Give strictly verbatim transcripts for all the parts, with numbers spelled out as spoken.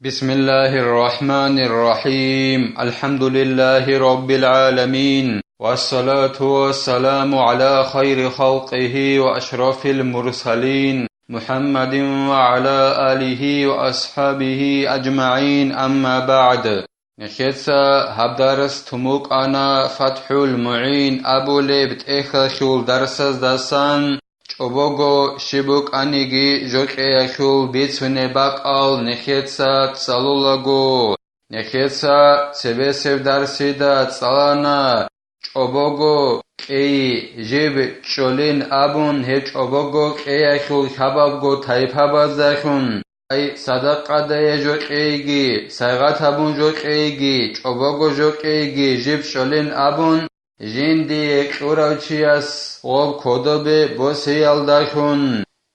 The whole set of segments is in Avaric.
بسم الله الرحمن الرحيم. الحمد لله رب العالمين. والصلاة والسلام على خير خلقه وأشرف المرسلين محمد وعلى آله وأصحابه أجمعين. أما بعد. Нехеца гьаб дарс тун букӀана ФатхӀул МугӀин абулеб тӀехьалъул дарсаздасан, чӀобого щиб букӀаниги жокьеялъул бицунеб бакӀал нехеца цӀалулаго. Нехеца цебесеб дарсида цӀалана, чӀобого кьей жиб чӀолин абун, гьеб чӀобого кьеялъул хабабго тайпабаздалъун, ай садакъадае жокьейги, сайгъат гьабун жокьейги, чӀобого жокьейги жиб чӀолин абун, жиндие кьурав чияс гъоб кодобе босиялдалъун,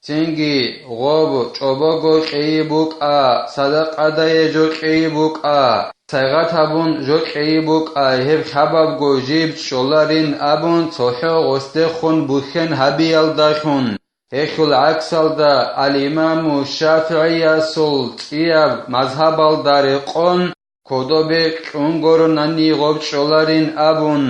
цинги гъоб чӀобого кьейи букӀа, садакъадае жокьейи букӀа, сайгъат гьабун жокьейи букӀа, гьеб хабабго жиб чӀоларин абун цохӀо гъосдехун бухьен гьабиялдалъун, гьелъул гӀаксалда ал-Имаму ШафигӀиясул цӀияб мазгьабалда рекъон, кодобе кьун гуронани гъоб чӀоларин абун,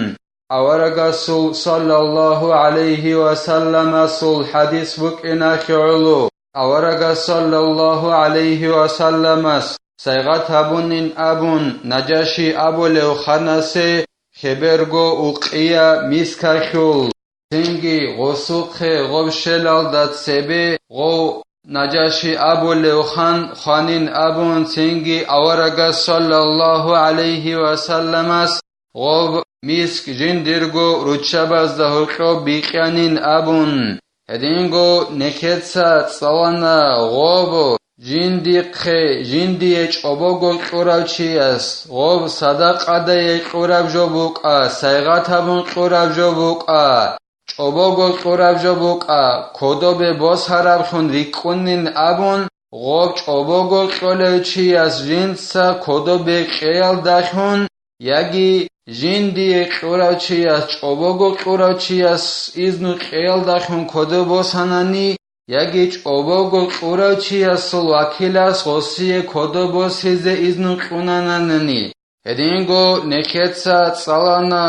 аварагасул саллаллагьу гӀалайгьи ва салламасул хӀадис букӀиналъе гӀоло, аварагас саллаллагьу гӀалайгьи ва салламас сайгъат гьабунин абун Нажаши абулев ханасе хеберго укъия мискалъул. Цинги гъосухъе гъоб щелалда цебе гъов Нажаши абулев хан хванин абун, цинги аварагас саллаллагьу гӀалайгьи ва салламас гъоб миск жиндирго руччабазда гьоркьоб бикьанин абун. Гьединго нехеца цӀалана гъоб жиндихъе жиндие чӀобого кьурав чияс гъоб садакъадае кьураб жо букӀа, сайгъат гьабун кьураб жо букӀа, чӀобого кьураб жо букӀа, кодобе босараблъун рикӀкӀунин абун, гъоб чӀобого кьолев чияс жинца кодобе кьеялдалъун, яги жиндие кьурав чияс чӀобого кьурав чияс изну кьеялдалъун кодо босанани, яги чӀобого кьурав чиясул вакилас гъосие кодо босизе изну кьунананани. Гьединго нехеца цӀалана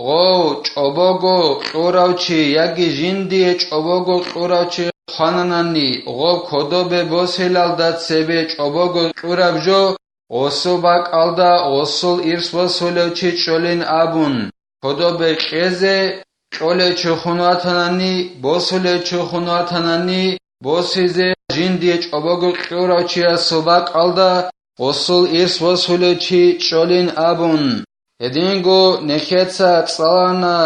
гъов чӀобого кьурав чи яги жиндие чӀобого кьурав чи хвананани, гъоб кодобе босилалда цебе чӀобого кьураб жо, гъосул бакӀалда гъосул ирс босулев чи чӀолин абун, кодобе кьезе кьолев чи хун ватанани, босулев чи хун ватанани, босизе жиндие чӀобого кьурав чиясул бакӀалда гъосул ирс босулев чи чӀолин абун. Гьединго нехеца цӀалана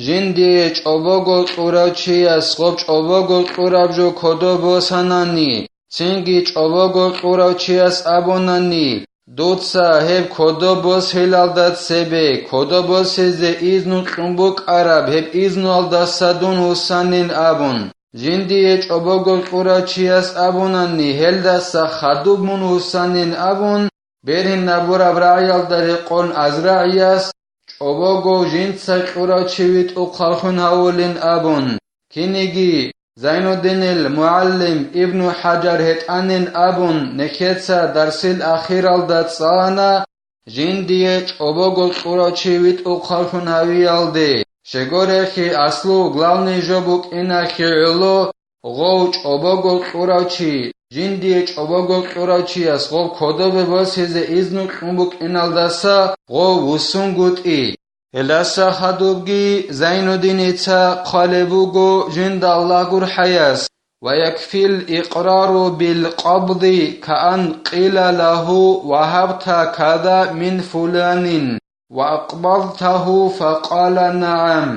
жиндие чӀобого кьурав чияс гъоб чӀобого кьураб жо кодо босанани, цинги чӀобого кьурав чияс абунани, дуца гьеб кодо босилалда цебе кодо босизе изну кьун букӀараб, гьеб изнуялдаса дун вуссанин абун. Жиндие чӀобого кьурав чияс абунани, гьелдаса хадуб мун вуссанин абун, бергьинабураб рагӀиялда рекъон АзрагӀияс чӀобого жинца кьурав чи витӀухъаллъун гьавулин абун, киниги Зайнуддинил мугӀаллим Ибну ХӀажар гьетӀанин абун, нехеца дарсил ахиралда цӀалана, жиндие чӀобого кьурав чи витӀухъаллъун гьавиялде, щегорехи аслу главный жо букӀиналъе гӀоло, гъов чӀобого кьурав чи, жиндие чӀобого кьурав чияс гъов кодобе босизе изну кьун букӀиналдаса гъов вуссунгутӀи. Гьелдаса хадубги Зайнуддиница хъвалеб буго жинда Аллагь гурхӀаяс: «Ва якфил икърару бил къабди каан къила лагьу вагьабта када мин фуланин ва акъбалтагьу факъала нагӀам».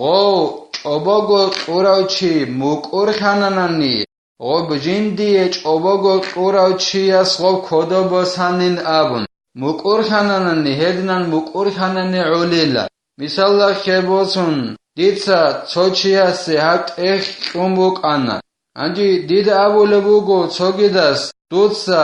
Гъов чӀобого кьурав чи мукӀурлъананани, гъоб жиндие чӀобого кьурав чияс гъоб кодо босанин абун, мукӀурлъананани гьединан мукӀурлъанани гӀолила. Мисалда, хеб босун, дица цо чиясе гьаб тӀехь кьун букӀана. Гьанже дида абулеб буго цогидас, дуца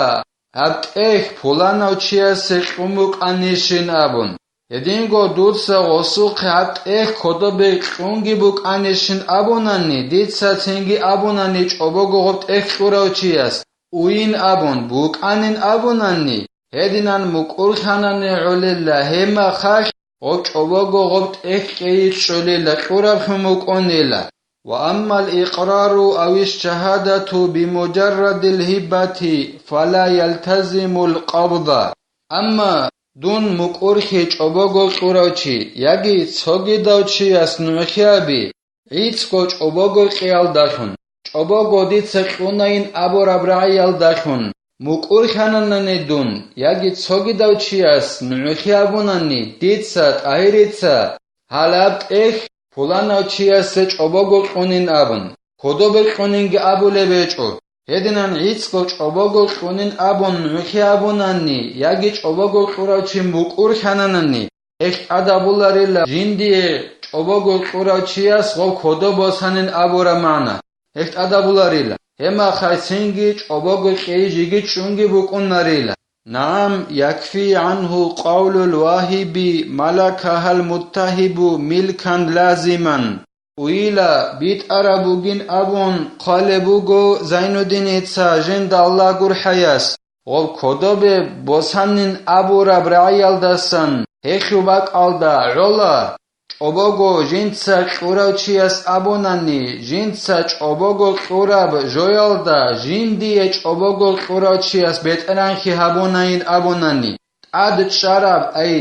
гьаб тӀехь пуланав чиясе кьун букӀанищин абун. Гьединго дуца гъосухъе гьаб тӀехь кодобе кьунги букӀанищин абунани, дица цинги абунани чӀобого гъоб тӀехь кьурав чияс, уйин абун, букӀанин абунанни, гьединан мукӀурлъанани гӀолелла гьемахъалъ, гъоб чӀобого гъоб тӀехь кьейи чӀолелла кьураблъун мукӀунила. Ва аммал икърару авиш шагьадату бимуджаррадил гьиббати фала ялтазимул къабда. Амма дун мукӀурлъи чӀобого кьурав чи яги цогидав чияс нугӀлъи аби, гӀицӀго чӀобого кьеялдалъун, чӀобого дица кьунайин абураб рагӀиялдалъун, мукӀурлъананани дун яги цогидав чияс нугӀлъи абунани дица, тӀагьирица, гьалаб тӀехь пуланав чиясе чӀобого кьунин абун, кодобе кьунинги абулеб гьечӀо. Гьединан гӀицӀго чӀобого кьунин абун нугӀлъи абунанни яги чӀобого кьурав чи мукӀурлъананани, гьелъ тӀадабуларила жиндие чӀобого кьурав чияс гъов кодо босанин абураб магӀна. Гьелъ тӀадабуларила, гьемахъай цинги чӀобого кьей жиги чӀунги букӀунарила. НагӀам, якфи гӀангьу къавлул вагьиби малакагьал муттагьибу милкан лазиман. Уйила битӀараб бугин абун хъвалеб буго Зайнуддиница жинда Аллагь гурхӀаяс, гъоб кодобе босанин абураб рагӀиялдасан гьелъул бакӀалда гӀола, чӀобого жинца кьурав чияс абунани, жинца чӀобого кьураб жоялда жиндие чӀобого кьурав чияс бетӀергьанлъи гьабунайин абунани, тӀад чӀараб, ай,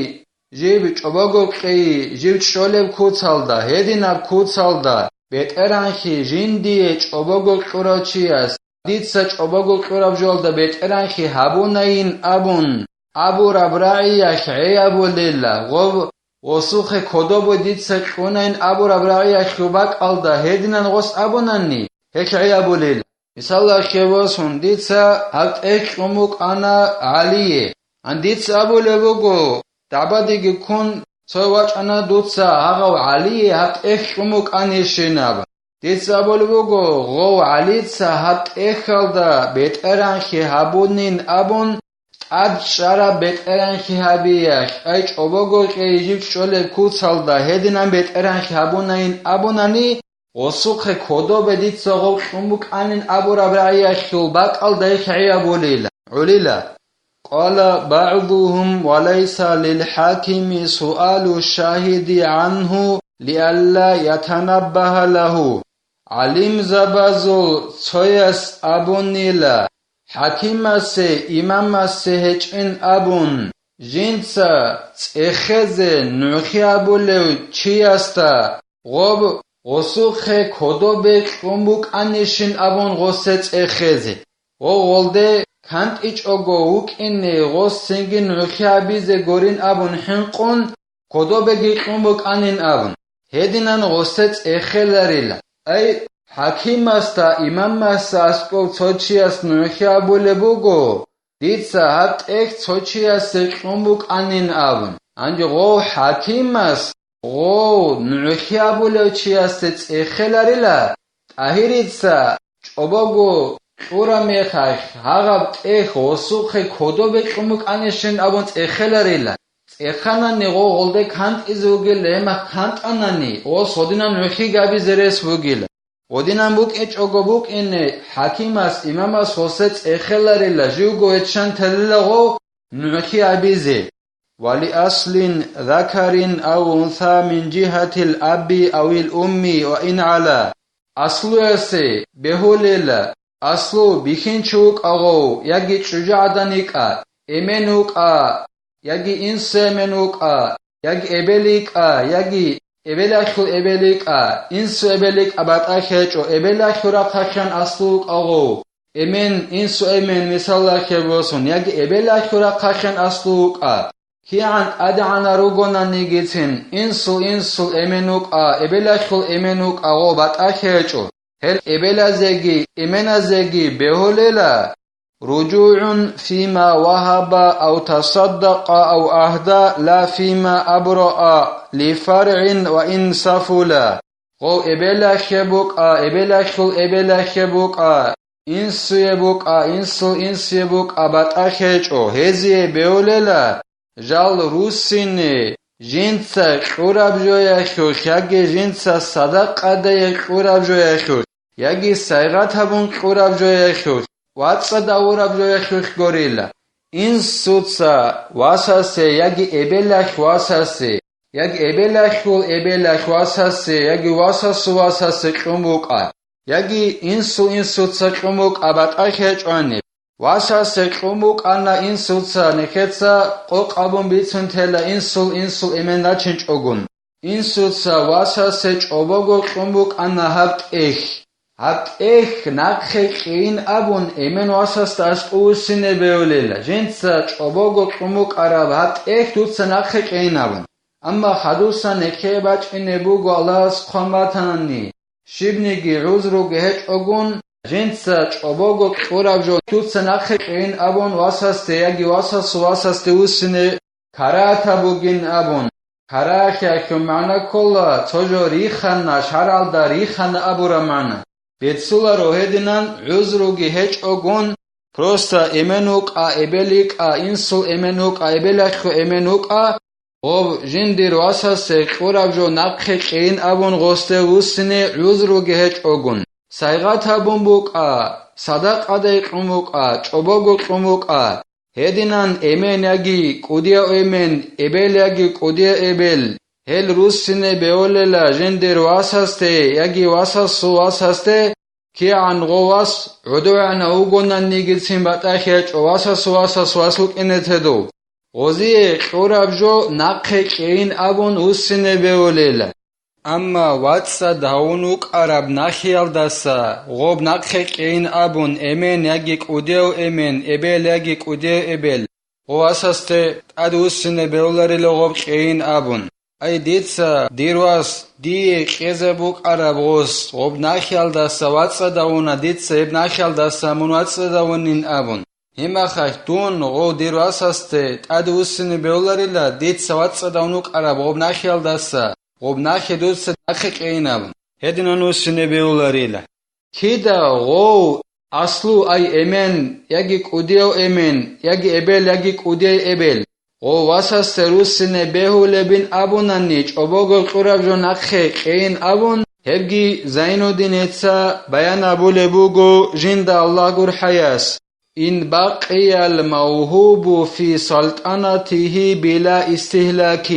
жиб чӀобого кьей, жиб чӀолеб куцалда, гьединаб куцалда, бетӀергьанлъи жиндие чӀобого кьурав чияс, дица чӀобого кьураб жоялда бетӀергьанлъи гьабунайин абун, абураб рагӀиялъ гӀей абулела, гъов, гъосухъе кодобе дица кьунайин абураб рагӀиялъул бакӀалда гьединан гъос абунани, гьелъ гӀей абулела. Мисалалъе босун, дица гьаб тӀехь кьун букӀана ГӀалие. Гьан дица абулеб буго, дагӀбадиги ккун, цо вачӀана дуца гьагъав ГӀалие гьаб тӀехь кьун букӀанищинаб. Дица абулеб буго, гъов ГӀалица гьаб тӀехьалда бетӀергьанлъи гьабунин абун, тӀад чӀараб бетӀергьанлъи гьабиялъ, ай чӀобого кьей жиб чӀолеб куцалда гьединан бетӀергьанлъи гьабунайин абунани, гъосухъе кодобе дица гъов кьун букӀанин абураб рагӀиялъул бакӀалда гьелъ гӀей абулила, гӀолила. Къала багӀдугьум ва лайса лил хӀакими суалу шагьиди гӀангьу лиалла ятанаббагьа лагьу. ГӀалимзабазул цояс абунила, хӀакимасе, имамасе гьечӀин абун, жинца цӀехезе нугӀлъи абулев чиясда гъоб гъосухъе кодобе кьун букӀанищин абун гъосе цӀехезе. Гъо гъолде кантӀичӀого вукӀине гъос цинги нугӀлъи абизе гурин абун хӀинкъун, кодобеги кьун букӀанин абун, гьединан гъосе цӀехеларила. Ай, хӀакимасда, имамасда аскӀов цо чияс нугӀлъи абулеб буго, дица гьаб тӀехь цо чиясе кьун букӀанин абун. Гьанже гъов хӀакимас гъов нугӀлъи абулев чиясе цӀехеларила, тӀагьирица чӀобого кьураб мехалъ, гьагъаб тӀехь гъосухъе кодобе кьун букӀанищин абун цӀехеларила. ЦӀеханани гъо гъолде кантӀизе вугел гьемахъ кантӀанани, гъос гьодинан нугӀлъи гьабизе рес бугила. Гьодинан букӀинчӀого букӀине, хӀакимас, имамас гъосе цӀехеларила, живго гьечӀан телила гъов нугӀлъи гьабизе. ولأصل ذكر أو أنثى من جهة الأب أو الأم وإن علا. Аслуясе бегьулела, аслу бихьинчи вукӀа гъов, яги чӀужугӀадан йикӀа, эмен вукӀа, яги инсу эмен вукӀа, яги эбел йикӀа, яги эбелалъул эбел йикӀа, инсу эбел йикӀа, батӀа хьечӀо, эбелалъул рахъалъан аслу вукӀа гъов, эмен, инсу эмен, мисалалъе босун, яги эбелалъул рахъалъан аслу вукӀа. КигӀан тӀадегӀанал ругонанигицин, инсул инсул эмен вукӀа, эбелалъул эмен вукӀа гъо батӀа хьечӀо. Гьел эбелазеги эменазеги бегьулела: رجوع فيما وهب أو تصدق أو أهدى لا فيما أبرأ لفرع وإن سفلا. Гъов эбелалъе букӀа, эбелалъул эбелалъе букӀа, инсуе букӀа, инсул инсуе букӀа батӀа хьечӀо, гьезие бегьулела, жал руссине, жинца кьураб жоялъулъ яги жинца садакъадае кьураб жоялъулъ, яги сайгъат гьабун кьураб жоялъулъ, вацӀцӀад гьавураб жоялъулъ гурила. Инсуца васасе яги эбелалъ васасе, яги эбелалъул эбелалъ васасе, яги васасул васасе кьун букӀа, яги инсул инсуца кьун букӀа батӀалъи гьечӀони. Васасе кьун букӀана инсуца, нехеца къокъ абун бицун тела инсул инсул эмен рачинчӀогун. Инсуца васасе чӀобого кьун букӀана гьаб тӀехь. Гьаб тӀехь нахъе кьейин абун, эмен васасда аскӀов вуссине бевлила, жинца чӀобого кьун букӀараб гьаб тӀехь дуца нахъе кьейин абун. Амма хадусан нехее бачӀине буго Аллагьас хъван батанани, щибниги гӀузруги гьечӀогун, жинца чӀобого кьураб жо дуца нахъе кьейин абун васасде яги васасул васасде вуссине карагьатаб бугин абун. Карагьаталъул магӀна ккола цо жо рихана, шаргӀалда рихана абураб магӀна. Беццуларо гьединан гӀузруги гьечӀогун, просто эмен вукӀа, эбел йикӀа, инсул эмен вукӀа, эбелалъул эмен вукӀа, гъоб жиндир васасе кьураб жо нахъе кьейин абун гъосде вуссине гӀузруги гьечӀогун, сайгъат гьабун букӀа, садакъадай кьун букӀа, чӀобого кьун букӀа. Гьединан эмен яги кӀудияв эмен, эбел яги кӀудияв эбел, гьел руссине бевлила жиндир васасде яги васасул васасде, кигӀан гъов вас гӀодовегӀанав вугонанигицин батӀахъ ячӀо васасул васас вас вукӀине тедув. Гъозие кьураб жо нахъе кьейин абун вуссине бевлила. Амма вацӀцӀад гьавун вукӀараб нахиялдаса гъоб нахъе кьейин абун, эмен яги кӀудияв эмен, эбел яги кӀудияв эбел, гъов васасде тӀад вуссине бевларила гъоб кьейин абун. Ай, дица, дир вас, дие кьезе букӀараб гъос, гъоб нахиялдаса вацӀцӀад гьавуна, дица гьеб нахиялдаса мун вацӀцӀад гьавунин абун. Гьебмехалъ дун гъов дир васасде тӀад вуссине бевларила, дица вацӀцӀад гьавун вукӀараб гъоб нахиялдаса, гъоб нахи дуца нахъе кьейин абун, гьединан вуссине бевларила. Кида гъов аслу ай эмен, яги кӀудияв эмен, яги эбел, яги кӀудияй эбел, гъов васасде руссине бегьулебин абунани, чӀобого кьураб жо нахъе кьейин абун, гьебги Зайнуддин гьеца баян абулеб буго жинда Аллагь гурхӀаяс. إن بقي الموهوب في سلطنته بلا استهلاك،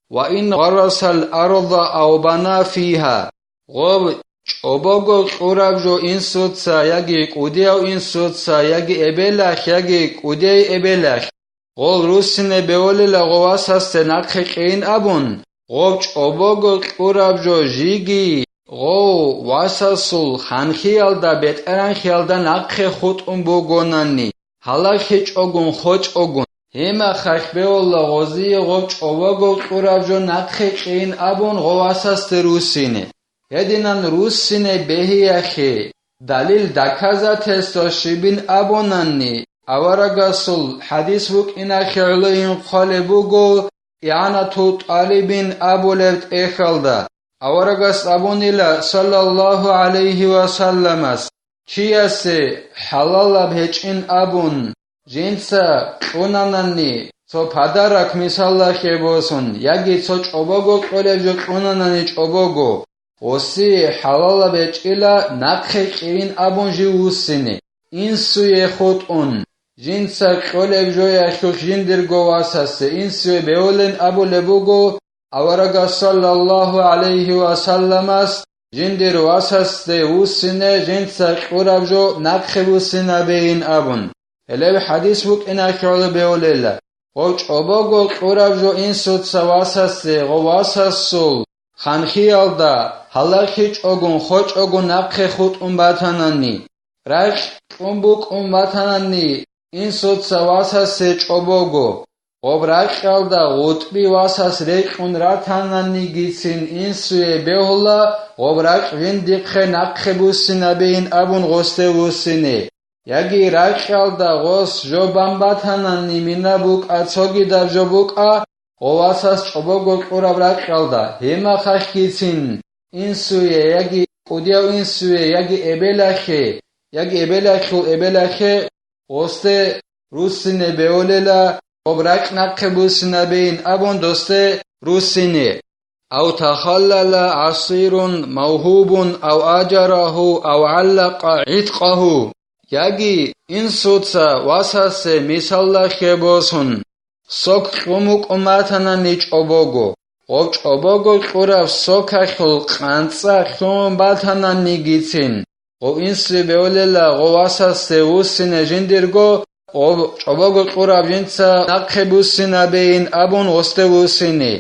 وإن غرس الأرض أو بنى فيها. Гъоб чӀобого кьураб жо инсуца, яги кӀудияв инсуца, яги эбелалъ, яги кӀудияй эбелалъ, гъол руссине бевлила гъов васасде нахъе кьейин абун, гъоб чӀобого кьураб жо жиги гъов васасул ханхиялда, бетӀергьанхиялда нахъе хутӀун бугонани, гьалахьичӀогун, хочӀогун, гьебмехалъ бевлла гъозие гъоб чӀобого кьураб жо нахъе кьейин абун гъов васасде руссине. Гьединан руссине бегьиялъе далил, доказательство щибин абунани, аварагасул хӀадис букӀиналъе гӀоло хъвалеб буго ИгӀанатул ТӀалибин абулеб тӀехьалда. Аварагас абунила, саллаллагьу гӀалайгьи ва салламас, чиясе хӀалалаб гьечӀин абун, жинца кьунанани цо подарок, мисалалъе босун, яги цо чӀобого кьолеб жо кьунанани чӀобого, гъосие хӀалалаб гьечӀила нахъе кьейин абун жив вуссине, инсуе хутӀун, жинца кьолеб жоялъулъ жиндирго васасе инсуе бевлин абулеб буго, аварагас саллаллагьу гӀалайгьи ва салламас жиндир васасде вуссине жинца кьураб жо нахъе буссинабейин абун. Гьелеб хӀадис букӀиналъе гӀоло бевлила. Гъов чӀобого кьураб жо инсуца васасде, гъов васасул ханхиялда, гьалахьичӀогун, хочӀогун нахъе хутӀун батанани, ракь кьун букӀун батанани, инсуца васасде чӀобого, гъоб ракьалда гъутӀби васас рекьун ратананигицин инсуе бегьула, гъоб ракь жиндихъе нахъе буссинабейин абун гъосде вуссине. Яги ракьалда гъос жо бан батанани, мина букӀа, цогидаб жо букӀа, гъов васас чӀобого кьураб ракьалда, гьебмехалъгицин инсуе, яги кӀудияв инсуе, яги эбелалъе, яги эбелалъул эбелалъе гъосде руссине бевлила, гъоб ракь нахъе буссинабейин абун досде руссине. أو تخلل عصير موهوب أو آجره أو علق عتقه. Яги инсуца васасе мисалда хебосун, сок кьун букӀун батанани чӀобого, гъоб чӀобого кьураб сокалъул къанцӀа лъун батананигицин, гъов инсуе беолела гъов васасде вуссине жиндирго, гъоб чӀобого кьураб жинца нахъе буссинабейин абун гъосде вуссине.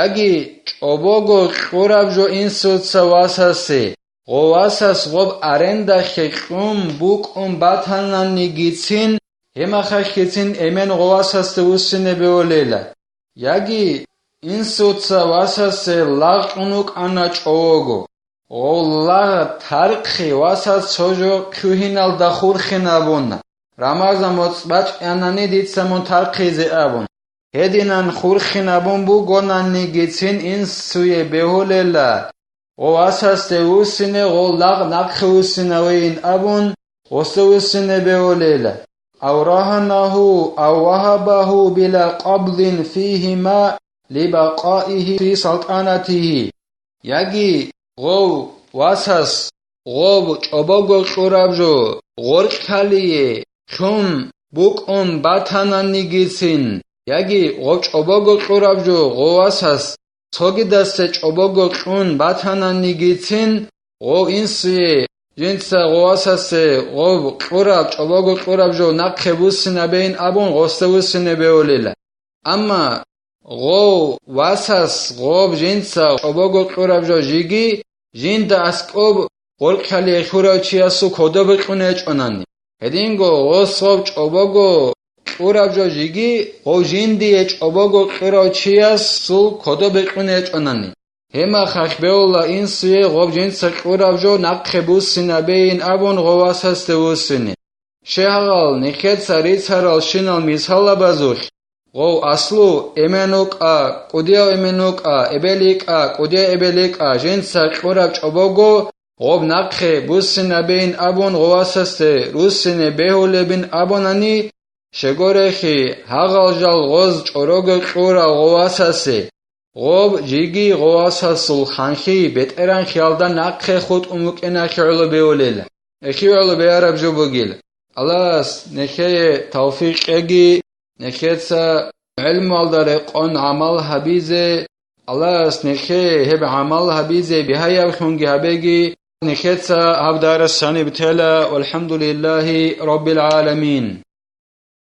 Яги чӀобого кьураб жо инсуца васасе, гъов васас гъоб арендахъе кьун букӀун батананигицин, гьемахахъицин эмен гъов васасде вуссине беолела. Яги инсуца васасе лагъ кьун вукӀана чӀового. Гъоллагъ тархъи васас цо жо хъугьиналда хурхинабуна, Рамазан моцӀ бачӀанани дица мун тархъизе абун. Гьединан хурхинабун бугонанигицин инсуе бегьулела, гъо васасде вуссине гъоллагъ нахъе вуссинавейин абун, гъосде вуссине бегьулела. Ав рагьанагьу, ав вагьабагьу била къаблин фигьима либакъаигьи фи салтӀанатигьи. Яги гъов васас гъоб чӀобого кьураб жо гъоркьалие лъун букӀун батананигицин, яги гъоб чӀобого кьураб жо гъов васас цогидасде чӀобого кьун батананигицин, гъов инсуе жинца гъов васасде гъоб кьураб, чӀобого кьураб жо нахъе буссинабейин абун гъосда вуссине беулила. Амма гъов васас гъоб жинца чӀобого кьураб жо жиги жинда аскӀоб гъоркьалие лъурав чиясул кодобе кьун гьечӀонани. Гьединго гъос гъоб чӀобого кьураб жо жиги гъов жиндие чӀобого кьурав чиясул кодобе кьун гьечӀонани. Гьемахалъ беула инсуе гъоб жинца кьураб жо нахъе буссинабейин абун гъов васасде вуссине. Щегьагъал нехеца рицарал щинал мисалабазулъ, гъов аслу эмен вукӀа, кӀудияв эмен вукӀа, эбел йикӀа, кӀудияв эбел йикӀа, жинца кьураб чӀобого гъоб нахъе буссинабейин абун гъов васасде руссине бегьулебин абунани, щегорехи, гьагъал жал гъоз чӀорого кьурал гъов васасе, гъоб жиги гъов васасул ханлъи бетӀеран хиялда нахъе хутӀун вукӀиналъе гӀоло беулел. Эхи гӀоло беараб жо бугил. Аллагьас нехее тавфикъ кьеги, нехеца гӀелмуялда рекъон гӀамал гьабизе, Аллагьас нехее гьеб гӀамал гьабизе бигьаяблъунги гьабеги, нехеца гьаб дарас жаниб тела, валхӀамдулиллагьи раббил гӀаламин.